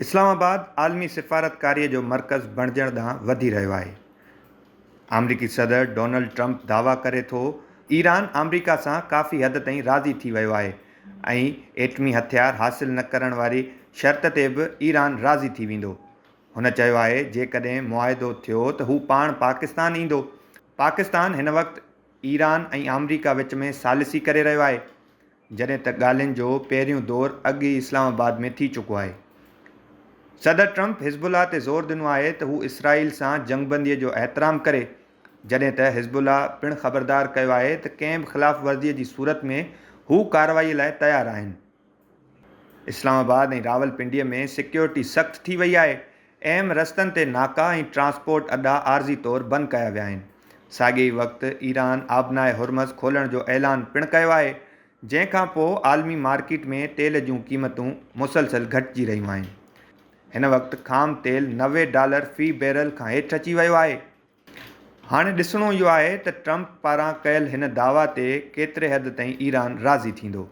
اسلام آباد عالمي سفارتڪاري جو مرڪز بڻجڻ ڏانهن وڌي رهيو آهي. آمريڪي صدر ڊونلڊ ٽرمپ دعويٰ ڪري ٿو ايران آمريڪا سان ڪافي حد تائين راضي ٿي ويو آهي ۽ ايٽمي هٿيار حاصل نه ڪرڻ واري شرط تي به ايران راضي ٿي ويندو. هن چيو آهي جيڪڏهن معاهدو ٿيو ته هو پاڻ پاڪستان ايندو. پاڪستان هن وقت ايران ۽ آمريڪا وچ ۾ ثالثي ڪري رهيو آهي. جڏهن ته ڳالهين جو پهريون دور اڳ ئي اسلام آباد ۾ ٿي چڪو آهي. صدر ٽرمپ حزب الله تي زور ڏنو آهي ته هو اسرائيل سان جنگبندي جو احترام ڪري، جڏهن ته حزب الله پڻ خبردار ڪيو آهي ته ڪنهن به خلاف ورزي جي صورت ۾ هو ڪارروائي لاء تيار آهن. اسلام آباد ۽ راولپنڊي ۾ سيڪيورٽي سخت ٿي وئي آهي، اهم رستن تي ناڪا ۽ ٽرانسپورٽ اڏا عارضي طور بند ڪيا ويا آهن. ساڳئي ئي وقت ايران آبنائي هرمز کولڻ جو اعلان پڻ ڪيو آهي، جنهن کان پوء عالمي مارڪيٽ ۾ تيل جون قيمتون مسلسل گهٽجي رهيون آهن. هن وقت خام تيل 90 ڊالر في بيرل کان هيٺ اچي ويو آهي. هاڻي ڏسڻو اهو آهي ته ٽرمپ پاران ڪيل هن دعويٰ تي ڪيتري حد تائين ايران راضي ٿيندو.